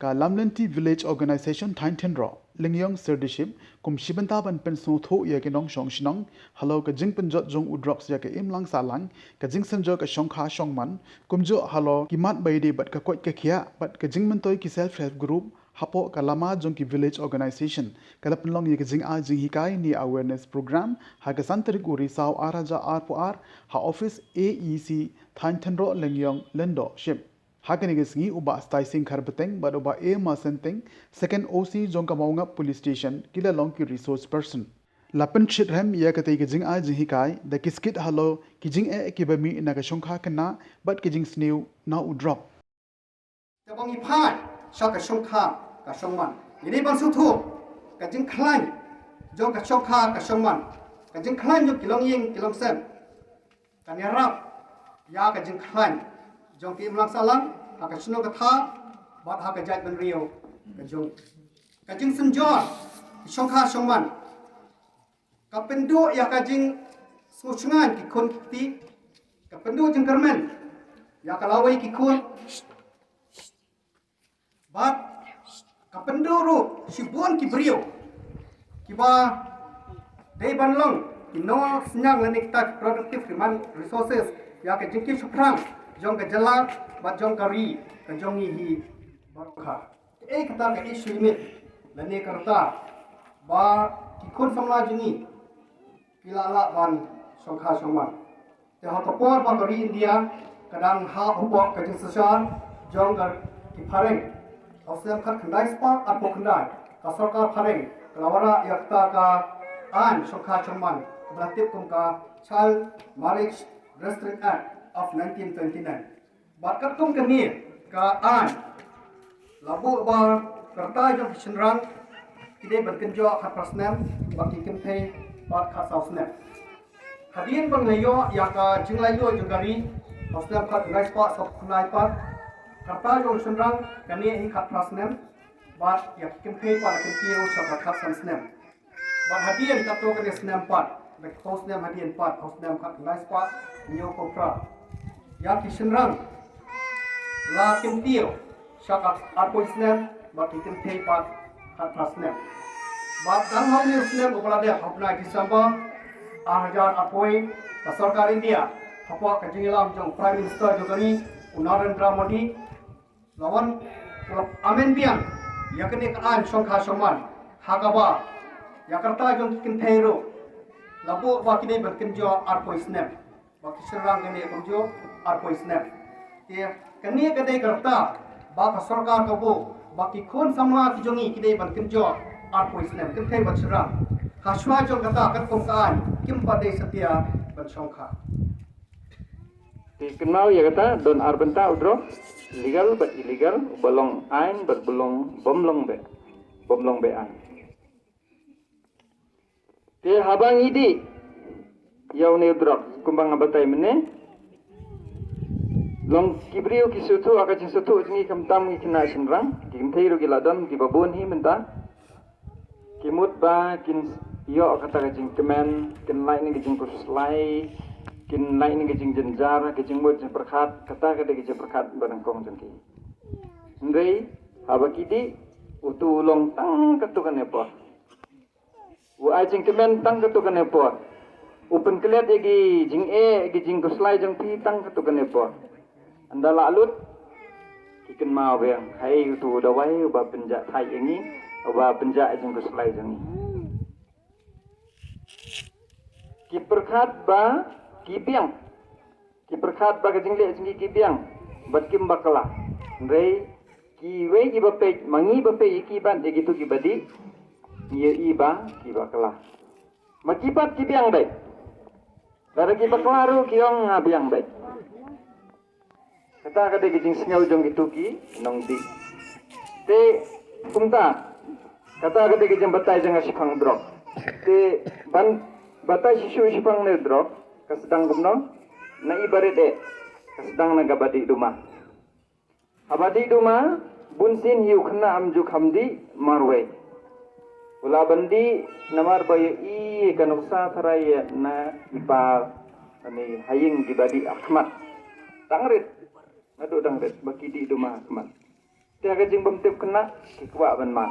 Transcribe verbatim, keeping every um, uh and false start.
Ka Lamlynti Village Organisation Thaiñ Thynroh, Lyngiong Sirdiship, kum shi bynta ban pynsngewthuh ïa ki nongshong shnong halor ka jingpynjot jong u drugs ïa ka imlang sahlang, ka jingsynjor ka shongkha shongman, kumjuh halor ki mat ba ïadei bad ka koit ka khiah bad ka jingmyntoi ki self help group hapoh ka lama jong ki village organisation, ka la pynlong ïa ka jingai jinghikai ne awareness program ha ka san tarik u Risaw ar hajar arphew ar ha office A E C Thaiñ Thynroh Lyngiong Lyngdoh Ship. Ha kane ka sngi u Bah Staising Kharbeteng bad u Bah A Marsenteng, Second O C jong ka Mawngap Police Station, ki la long ki resource person. La pynshitrhem ïa katei ka jingai jinghikai da ki skit halor ki jingeh kiba mih na ka shongkha khynnah bad ki jingsniew na u drok. Te ba ngi phai sha ka shongkha ka shongman, ngi dei ban sngewthuh ka jingkhlaiñ jong ka shongkha ka shongman, ka jingkhlaiñ jong ki longïing ki longsem, kan ïarap ïa ka jingkhlaiñ jong ka imlang sahlang ha ka shnong ka thaw bad ha ka jaitbynriew ka jong. Ka jingsynjor ki shongkha shongman ka pynduh ïa ka jingsngewshngaiñ ki khun ki kti, ka pynduh jingkyrmen ïa ka lawei ki khun, bad ka pynduh ruh shibun ki briew kiba dei ban long ki nongsynñiang lane kita ki productive human resources ïa ka jingkit shaphrang jong ka jylla bad jong ka ri ka jong ngi hi baroh. Kaei kata ka age limit lane ka rta ba ki khun samla jong ngi ki la lah ban shongkha shongman? Te ha ka por ba ka ri India ka dang hap hapoh ka jingsynshar jong ka ki phareng, ha u snem khatkhyndai spah arphew khyndai ka sorkar phareng ka la wanrah ïa kata ka aiñ shongkha shongman kaba la tip kum ka Child Marriage Restraint Act of nineteen twenty-nine. Bad katkum kane ka aiñ la buh ba ka rta jong ki shynrang ki dei ban kynjoh khatphra snem bad ki kynthei pat khatsaw snem. Hadien ba ngi la ïoh ïa ka jinglaitluid jong ka ri ha u snem khatkhyndai spah sawphew khyndai pat, ka rta jong ki shynrang ka neh hi khatphra snem bad ïa ki kynthei pat la kyntiew sha ka khatsan snem. Bad hadien katto katne snem pat, da ki phew snem hadien pat, ha u snem khatkhyndai spah hynñiewphew phra, ïa ki shynrang la kyntiew sha ka arphew snem bad ki kynthei pat khatphra snem. Bad tang ha une u snem uba la dep, ha u bnai December ar hajar arphew, ka sorkar India hapoh ka jingïalam jong Prime Minister jong ka ri u Narendra Modi, la wan, la amend biang ïa kane ka aiñ shongkha shongman ha kaba ïa ka rta jong ki kynthei ruh la buh ba ki dei ban kynjoh arphew snem, ba ki shynrang ki dei ban kynjoh arphew snem. Te kane ka dei ka rta ba ka sorkar ka buh ba ki khun samla ki jong ngi ki dei ban kynjoh arphew snem, kynthei bad shynrang. Ha shuwa jong kata, katkum ka aiñ, kim pat dei satia ban shongkha. Te kynmaw ïa kata, don ar bynta u drok, legal bad illegal, uba long aiñ bad uba long, bym long beh, bym long beh aiñ. Te haba ngi dih ïa une u drok, kumba nga batai mynne, long ki briew ki sngewthuh ha ka jingsngewthuh jong ngi, khamtam ngi khynnah shynrang, ki kynthei ruh ki la don kiba bun hi mynta. Ki mut ba kin ïoh kata ka jingkmen, kin lait na ka jingkhuslai, kin lait na ka jingjynjar, ka jingmut jingpyrkhat, kata ka dei ka jingpyrkhat ba nyngkong jong ki. Hynrei haba ki dih, utu u long tang katto katne por. U ai jingkmen tang katto katne por. U pynklet ïa ki jingeh, ki jingkhuslai jong phi tang katto katne por. Ynda lah lut, ki kynmaw biang, haei utu u dawai uba pynjah thait ïa ngi, uba pynjah ïa jingkhuslai jong ngi. Ki pyrkhat ba ki biang. Ki pyrkhat ba ka jingleh jong ki ki biang bad kim bakla. Hynrei kiwei kiba peit, ma ngi ba peit ïa ki bad ïa kitu kiba dih, ngi ïohi ba ki bakla. Ma ki pat ki biang beit. Lada ki bakla ruh ki ong nga biang beit. Kata ka dei ka jingsngew jong kitu ki nongdih. Te kumta, kata ka dei ka jingbatai jong nga shaphang drok. Te ban batai shisha shaphang ne drok, ka sdang kumno? Na i barit eh, ka sdang na kaba dih duma. Haba dih duma, bunsien hi u khynnah um ju kham dih marwei. U lah ban dih namar ba ïohi ka nuksa tharai ïa na i pa, ne ha ïing kiba dih ha khmat. Dang rit, naduh dang rit ba ki dih duma ha khmat. ha ka jingbymtip khynnah ki kwah ban mad.